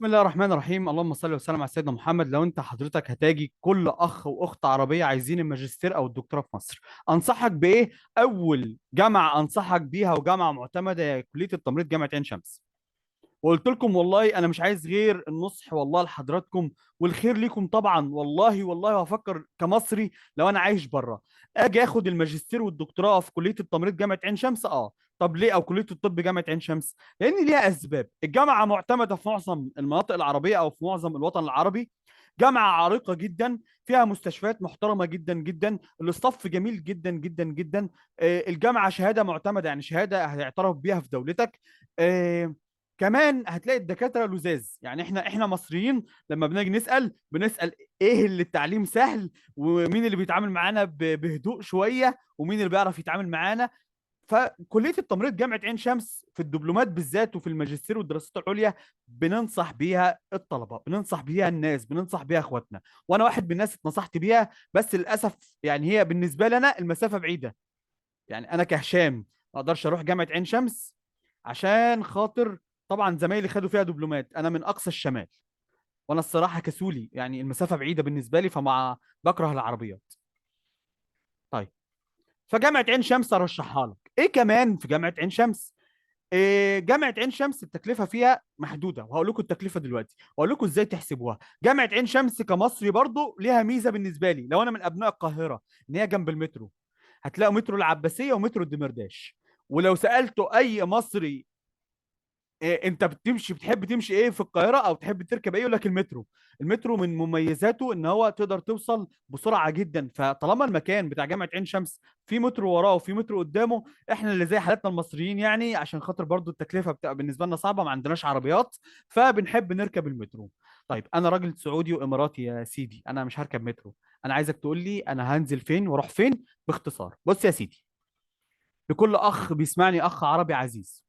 بسم الله الرحمن الرحيم، اللهم صل وسلم على سيدنا محمد. لو انت حضرتك هتاجي كل اخ واخت عربية عايزين الماجستير او الدكتوراه في مصر، انصحك بايه؟ اول جامعه انصحك بيها وجامعة معتمدة هي كليه التمريض جامعه عين شمس. وقلت لكم والله انا مش عايز غير النصح والله لحضراتكم والخير ليكم طبعا، والله والله هفكر كمصري لو انا عايش بره اجي اخد الماجستير والدكتوراه في كليه التمريض جامعه عين شمس. طب ليه او كليه الطب جامعه عين شمس؟ لان ليها اسباب. الجامعة معتمدة في معظم المناطق العربية او في معظم الوطن العربي، جامعه عريقة جدا، فيها مستشفيات محترمه جدا جدا، الاستاف جميل جدا جدا جدا، الجامعة شهادة معتمدة، يعني شهادة هيعترف بيها في دولتك. كمان هتلاقي الدكاترة لزاز، يعني احنا مصريين لما بنيجي نسال بنسال ايه اللي التعليم سهل ومين اللي بيتعامل معانا بهدوء شوية ومين اللي بيعرف يتعامل معانا. فكليه التمريض جامعه عين شمس في الدبلومات بالذات وفي الماجستير والدراسات العليا بننصح بيها الطلبة، بننصح بيها الناس، بننصح بيها اخواتنا، وانا واحد من الناس اتنصحت بيها، بس للاسف يعني هي بالنسبة لنا المسافة بعيدة. يعني انا كهشام ما اقدرش اروح جامعه عين شمس عشان خاطر طبعا زمايلي خدوا فيها دبلومات، انا من اقصى الشمال وانا الصراحة كسولي، يعني المسافة بعيدة بالنسبة لي، فمع بكره العربيات. طيب فجامعه عين شمس ارشحها لك. ايه كمان في جامعه عين شمس؟ إيه جامعه عين شمس التكلفة فيها محدودة، وهقول لكم التكلفة دلوقتي واقول لكم ازاي تحسبوها. جامعه عين شمس كمصري برضو ليها ميزة بالنسبة لي لو انا من ابناء القاهرة، ان هي جنب المترو، هتلاقوا مترو العباسية ومترو الدمرداش. ولو سالتوا اي مصري إيه انت بتمشي بتحب تمشي ايه في القاهرة او تحب تركب ايه، يقول لك المترو. المترو من مميزاته ان هو تقدر توصل بسرعة جدا، فطالما المكان بتاع جامعه عين شمس في مترو وراه وفي مترو قدامه، احنا اللي زي حالاتنا المصريين يعني عشان خاطر برضو التكلفة بتبقى بالنسبة لنا صعبة، ما عندناش عربيات، فبنحب نركب المترو. طيب انا راجل سعودي واماراتي يا سيدي، انا مش هركب مترو، انا عايزك تقول لي انا هنزل فين واروح فين باختصار. بص يا سيدي، لكل اخ بيسمعني، اخ عربي عزيز،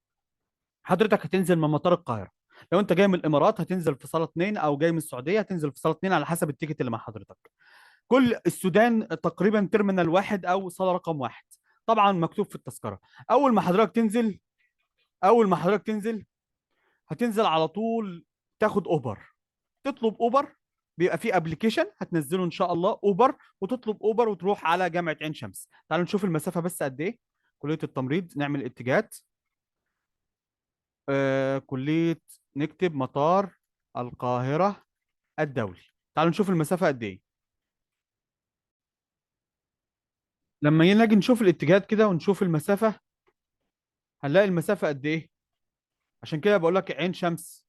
حضرتك هتنزل من مطار القاهرة. لو انت جاي من الامارات هتنزل في صاله 2، او جاي من السعودية هتنزل في صاله 2 على حسب ال ticket اللي مع حضرتك. كل السودان تقريبا terminal 1 او صاله رقم 1، طبعا مكتوب في التذكرة. اول ما حضرتك تنزل هتنزل على طول تاخد اوبر، تطلب اوبر، بيبقى في application هتنزله ان شاء الله اوبر، وتطلب اوبر وتروح على جامعه عين شمس. تعالوا نشوف المسافة بس قد ايه. كليه التمريض، نعمل اتجاهات، كلية، نكتب مطار القاهرة الدولي. تعالوا نشوف المسافة قد ايه. لما نيجي نشوف الاتجاهات كده ونشوف المسافة هنلاقي المسافة قد ايه. عشان كده بقول لك عين شمس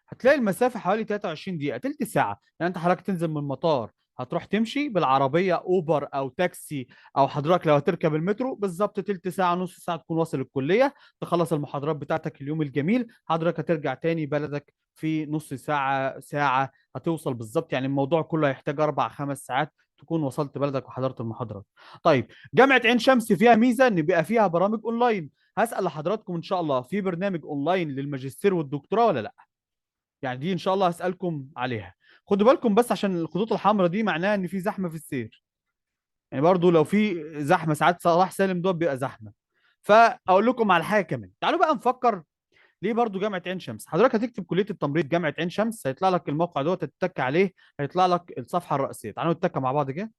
هتلاقي المسافة حوالي 23 دقيقة، تلت ساعة. يعني انت حضرتك تنزل من المطار هتروح تمشي بالعربية اوبر او تاكسي، او حضرتك لو هتركب المترو بالظبط تلت ساعة نص ساعة تكون واصل الكلية، تخلص المحاضرات بتاعتك اليوم الجميل، حضرتك هترجع تاني بلدك في نص ساعة ساعة هتوصل بالظبط. يعني الموضوع كله هيحتاج 4-5 ساعات تكون وصلت بلدك وحضرت المحاضرات. طيب جامعة عين شمس فيها ميزة ان بيبقى فيها برامج اونلاين. هسأل لحضراتكم ان شاء الله في برنامج اونلاين للماجستير والدكتوراه ولا لا؟ يعني دي ان شاء الله هسألكم عليها. خدوا بالكم بس عشان الخطوط الحمراء دي معناها ان في زحمة في السير، يعني برضو لو في زحمة ساعات صلاح سالم دوت بيبقى زحمة. فاقول لكم على حاجة كمان، تعالوا بقى نفكر ليه برضو جامعه عين شمس. حضرتك هتكتب كليه التمريض جامعه عين شمس هيطلع لك الموقع دوت، تتك عليه هيطلع لك الصفحة الرئيسية. تعالوا نتك مع بعض كده.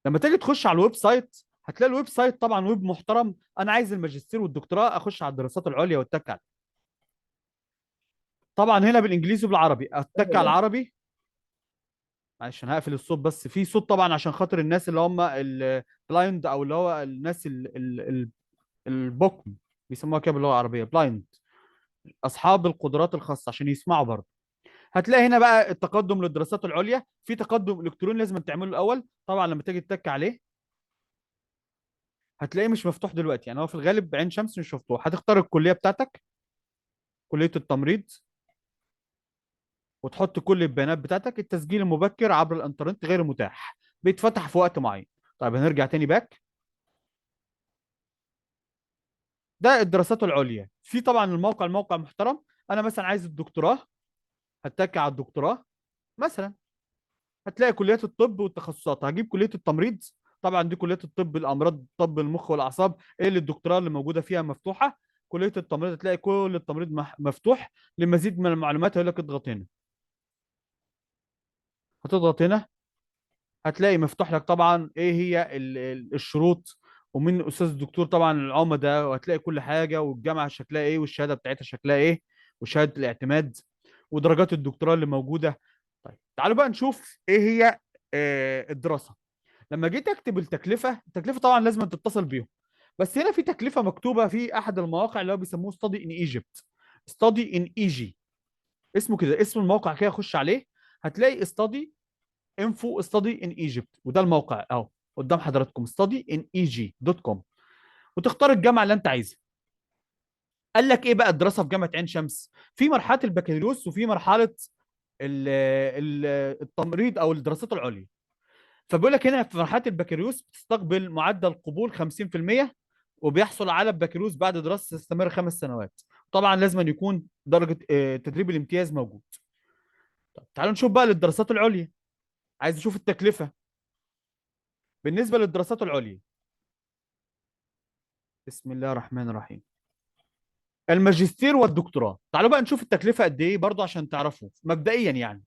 لما تيجي تخش على ال website هتلاقي ال website طبعا ويب محترم. انا عايز الماجستير والدكتوراه، اخش على الدراسات العليا واتك عليه. طبعا هنا بالانجليزي وبالعربي، اتك على العربي. معلش انا هقفل الصوت بس، في صوت طبعا عشان خاطر الناس اللي هم ال blind او اللي هو الناس البكم بيسموها كده باللغة العربية blind، اصحاب القدرات الخاصة عشان يسمعوا برضه. هتلاقي هنا بقى التقدم للدراسات العليا، في تقدم الكتروني لازم تعمله الاول. طبعا لما تيجي تتك عليه هتلاقيه مش مفتوح دلوقتي، يعني هو في الغالب عين شمس مش مفتوح. هتختار الكلية بتاعتك، كليه التمريض، وتحط كل البيانات بتاعتك. التسجيل المبكر عبر الانترنت غير متاح، بيتفتح في وقت معين. طيب هنرجع تاني back. ده الدراسات العليا. في طبعا الموقع، الموقع محترم. انا مثلا عايز الدكتوراه، هتك على الدكتوراه مثلا، هتلاقي كليات الطب والتخصصات. هجيب كلية التمريض، طبعا دي كليات الطب، الامراض، طب المخ والاعصاب، ايه اللي الدكتوراه اللي موجودة فيها مفتوحة. كليه التمريض، تلاقي كل التمريض مفتوح. لمزيد من المعلومات هيقول لك اضغط هنا، هتضغط هنا هتلاقي مفتوح لك طبعا ايه هي الشروط، ومن استاذ الدكتور طبعا العمدة، وهتلاقي كل حاجة، والجامعة شكلها ايه، والشهادة بتاعتها شكلها ايه، وشهادة الاعتماد، ودرجات الدكتوراه اللي موجودة. طيب تعالوا بقى نشوف ايه هي الدراسة. لما جيت اكتب التكلفة، التكلفة طبعا لازم تتصل بيهم، بس هنا في تكلفة مكتوبة في احد المواقع اللي هو بيسموه Study in Egypt، Study in EG اسمه كده، اسم الموقع كده، خش عليه هتلاقي Study info Study in Egypt، وده الموقع اهو قدام حضراتكم Study in EG dot com، وتختار الجامعة اللي انت عايزها. قال لك ايه بقى الدراسة في جامعه عين شمس؟ في مرحلة البكالوريوس وفي مرحلة التمريض او الدراسات العليا. فبيقول لك هنا في مرحلة البكالوريوس بتستقبل معدل قبول 50%، وبيحصل على البكالوريوس بعد دراسة تستمر 5 سنوات. طبعا لازم أن يكون درجه تدريب الامتياز موجود. طب تعالوا نشوف بقى للدراسات العليا، عايز اشوف التكلفة بالنسبة للدراسات العليا. بسم الله الرحمن الرحيم. الماجستير والدكتوراه، تعالوا بقى نشوف التكلفة قد ايه برضو عشان تعرفوا مبدئيا.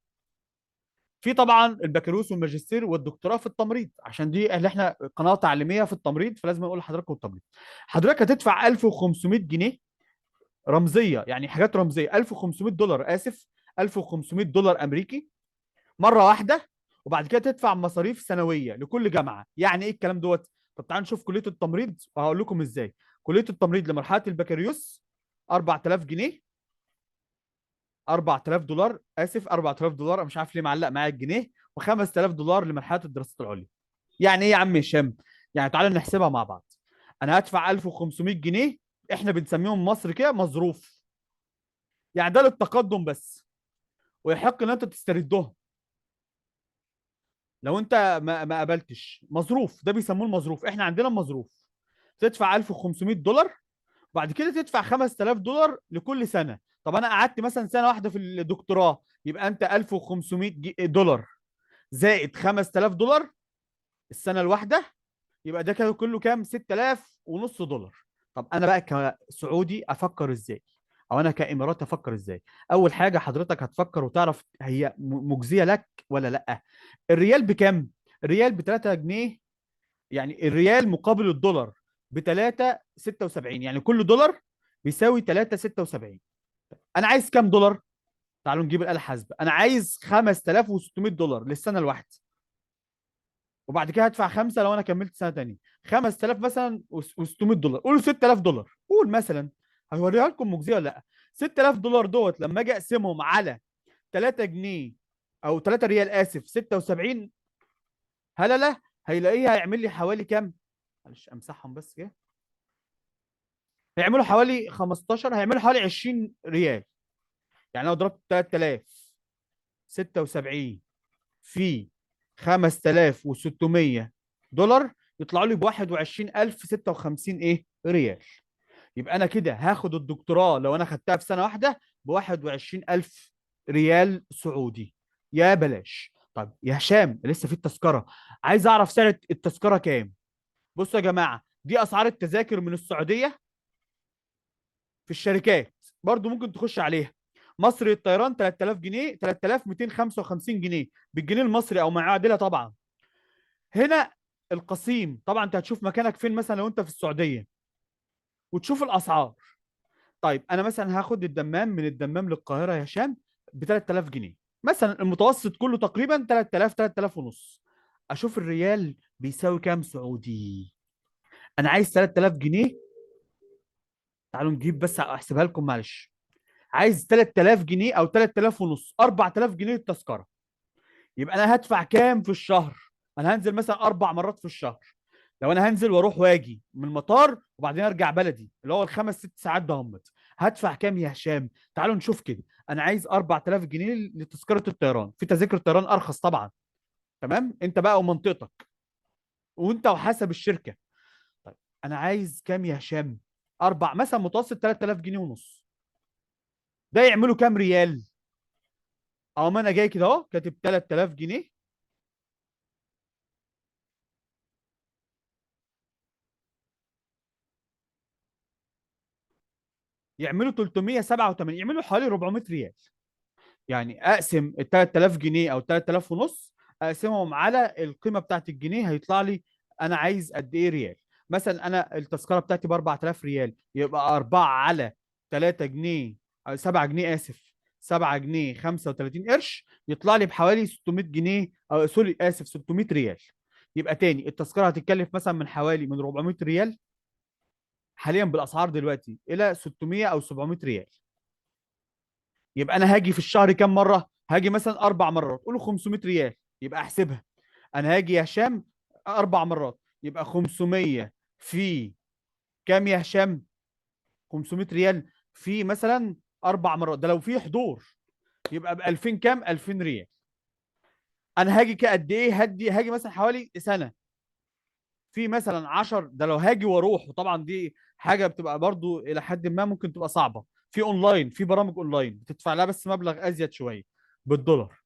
في طبعا البكالوريوس والماجستير والدكتوراه في التمريض، عشان دي اللي احنا قناة تعليمية في التمريض، فلازم اقول لحضراتكم التمريض. حضرتك هتدفع 1500 جنيه رمزية، يعني حاجات رمزية، 1500 دولار، اسف، 1500 دولار امريكي مرة واحدة، وبعد كده تدفع مصاريف سنوية لكل جامعه. يعني ايه الكلام دوت؟ طب تعالوا نشوف كليه التمريض وهقول لكم ازاي. كليه التمريض لمرحلة البكالوريوس 4000 جنيه، 4000 دولار، اسف 4000 دولار، انا مش عارف ليه معلق معايا الجنيه، و5000 دولار لمرحلة الدراسات العليا. يعني ايه يا عم هشام؟ يعني تعالوا نحسبها مع بعض. انا هدفع 1500 جنيه، احنا بنسميهم مصر كده مظروف، يعني ده للتقدم بس، ويحق ان انت تستردهم لو انت ما قبلتش. مظروف، ده بيسموه المظروف، احنا عندنا المظروف. تدفع 1500 دولار، بعد كده تدفع 5000 دولار لكل سنة. طب انا قعدت مثلا سنة واحدة في الدكتوراه، يبقى انت 1500 دولار زائد 5000 دولار السنة الواحدة، يبقى ده كده كله كام؟ 6000 ونص دولار. طب انا بقى كسعودي افكر ازاي؟ او انا كاماراتي افكر ازاي؟ اول حاجة حضرتك هتفكر وتعرف هي مجزية لك ولا لا. الريال بكام؟ الريال ب 3 جنيه، يعني الريال مقابل الدولار ب 3.76، يعني كل دولار بيساوي 3.76. انا عايز كام دولار؟ تعالوا نجيب الآلة الحاسبة. انا عايز 5600 دولار للسنة الواحدة، وبعد كده هدفع 5 لو انا كملت سنة ثانية، 5000 مثلا و600 دولار، قولوا 6000 دولار، قول مثلا، هوريها لكم مجزية ولا لا. 6000 دولار دوت لما اجي اقسمهم على 3 جنيه او 3 ريال، اسف، 76 هلله، هيلاقيها هيعمل لي حوالي كام؟ معلش امسحهم بس كده، هيعملوا حوالي 15، هيعملوا حوالي 20 ريال. يعني لو ضربت 3076 في 5600 دولار يطلعوا لي ب 21056 ايه؟ ريال. يبقى انا كده هاخد الدكتوراه لو انا خدتها في سنة واحدة ب 21000 ريال سعودي. يا بلاش. طب يا هشام لسه في التذكرة، عايز اعرف سعر التذكرة كام. بصوا يا جماعة، دي اسعار التذاكر من السعودية في الشركات، برضو ممكن تخش عليها. مصر للطيران 3000 جنيه، 3255 جنيه بالجنيه المصري او ما يعادلها طبعا. هنا القصيم، طبعا انت هتشوف مكانك فين مثلا لو انت في السعودية، وتشوف الاسعار. طيب انا مثلا هاخد الدمام، من الدمام للقاهره يا هشام ب 3000 جنيه مثلا، المتوسط كله تقريبا 3000، 3000 ونص. اشوف الريال بيساوي كام سعودي. انا عايز 3000 جنيه، تعالوا نجيب بس احسبها لكم معلش. عايز 3000 جنيه او 3000 ونص، 4000 جنيه التذكرة. يبقى انا هدفع كام في الشهر؟ انا هنزل مثلا 4 مرات في الشهر. لو انا هنزل واروح واجي من المطار وبعدين ارجع بلدي اللي هو الخمس ست ساعات ده همت، هدفع كام يا هشام؟ تعالوا نشوف كده. انا عايز 4000 جنيه لتذكره الطيران، في تذاكر الطيران ارخص طبعا، تمام؟ انت بقى ومنطقتك وانت وحسب الشركة. طيب انا عايز كام يا هشام؟ 4 مثلا متوسط 3000 جنيه ونص. ده يعملوا كام ريال؟ اهو ما انا جاي كده اهو كاتب 3000 جنيه، يعملوا 387، يعملوا حوالي 400 ريال. يعني اقسم ال 3000 جنيه او 3000 ونص، اقسمهم على القيمة بتاعت الجنيه، هيطلع لي انا عايز قد ايه ريال. مثلا انا التذكرة بتاعتي ب 4000 ريال، يبقى 4 على 3 جنيه، أو 7 جنيه، اسف، 7 جنيه 35 قرش، يطلع لي بحوالي 600 جنيه، او sorry اسف 600 ريال. يبقى تاني التذكرة هتتكلف مثلا من حوالي من 400 ريال حاليا بالاسعار دلوقتي الى 600 او 700 ريال. يبقى انا هاجي في الشهر كام مرة؟ هاجي مثلا 4 مرات، قولوا 500 ريال، يبقى احسبها. انا هاجي يا هشام 4 مرات، يبقى 500 في كام يا هشام؟ 500 ريال في مثلا 4 مرات، ده لو في حضور، يبقى ب 2000 كام؟ 2000 ريال. انا هاجي كقد ايه؟ هاجي مثلا حوالي سنة، في مثلا 10، ده لو هاجي واروح، وطبعا دي حاجة بتبقى برضو الى حد ما ممكن تبقى صعبة. في اونلاين، في برامج اونلاين بتدفع لها بس مبلغ ازيد شوية بالدولار.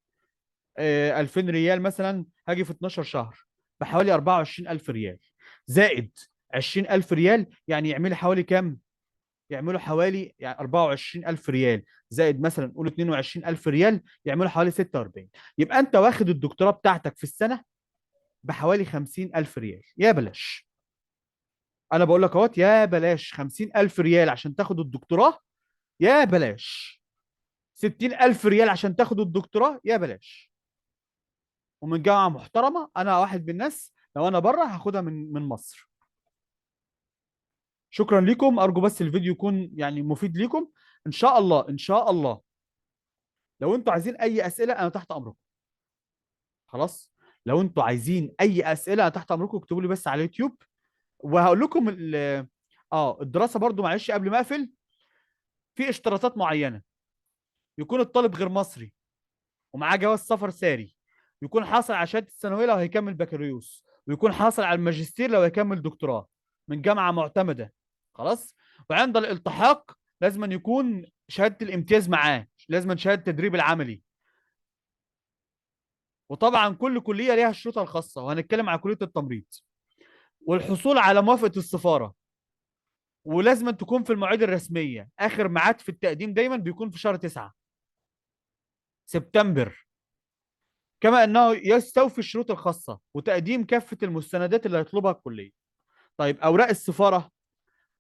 2000 ريال مثلا، هاجي في 12 شهر بحوالي 24000 ريال، زائد 20000 ريال، يعني يعملوا حوالي كام؟ يعملوا حوالي يعني 24000 ريال زائد مثلا قول 22000 ريال، يعملوا حوالي 46. يبقى انت واخد الدكتوراه بتاعتك في السنة بحوالي 50000 ريال. يا بلاش، انا بقول لك اهوت، يا بلاش 50000 ريال عشان تاخد الدكتوراه، يا بلاش 60000 ريال عشان تاخد الدكتوراه، يا بلاش. ومن جامعه محترمه. انا واحد من الناس لو انا بره هاخدها من مصر. شكرا لكم، ارجو بس الفيديو يكون يعني مفيد لكم ان شاء الله. ان شاء الله لو انتوا عايزين اي اسئلة انا تحت امركم. خلاص، لو انتوا عايزين اي اسئلة انا تحت امركم، اكتبوا لي بس على اليوتيوب وهقول لكم الدراسة برضو. معلش قبل ما اقفل، في اشتراطات معينة: يكون الطالب غير مصري ومعاه جواز سفر ساري، يكون حاصل على شهادة الثانوية لو هيكمل بكالوريوس، ويكون حاصل على الماجستير لو هيكمل دكتوراه من جامعه معتمدة. خلاص، وعند الالتحاق لازم أن يكون شهادة الامتياز معاه، لازم شهادة التدريب العملي. وطبعا كل كليه ليها شروطها الخاصة، وهنتكلم على كليه التمريض. والحصول على موافقة السفارة، ولازم أن تكون في المواعيد الرسمية. اخر ميعاد في التقديم دايما بيكون في شهر 9 سبتمبر. كما انه يستوفي الشروط الخاصة وتقديم كافة المستندات اللي هيطلبها الكلية. طيب اوراق السفارة،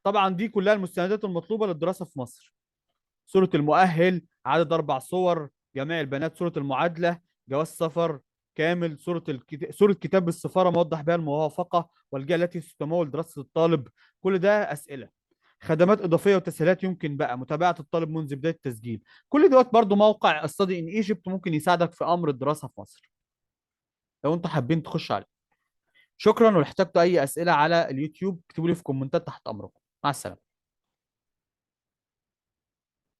طبعا دي كلها المستندات المطلوبة للدراسة في مصر: صوره المؤهل، عدد 4 صور، جميع البيانات، صوره المعادلة، جواز سفر كامل، صوره كتاب السفارة موضح بها الموافقة والجهة التي ستمول دراسة الطالب. كل ده اسئلة. خدمات اضافية وتسهيلات يمكن بقى متابعه الطالب منذ بداية التسجيل. كل دوت برضو موقع Study in Egypt ممكن يساعدك في امر الدراسة في مصر لو انتوا حابين تخشوا عليه. شكرا، ولو احتجتوا اي اسئلة على اليوتيوب اكتبوا لي في كومنتات تحت امركم. مع السلامة.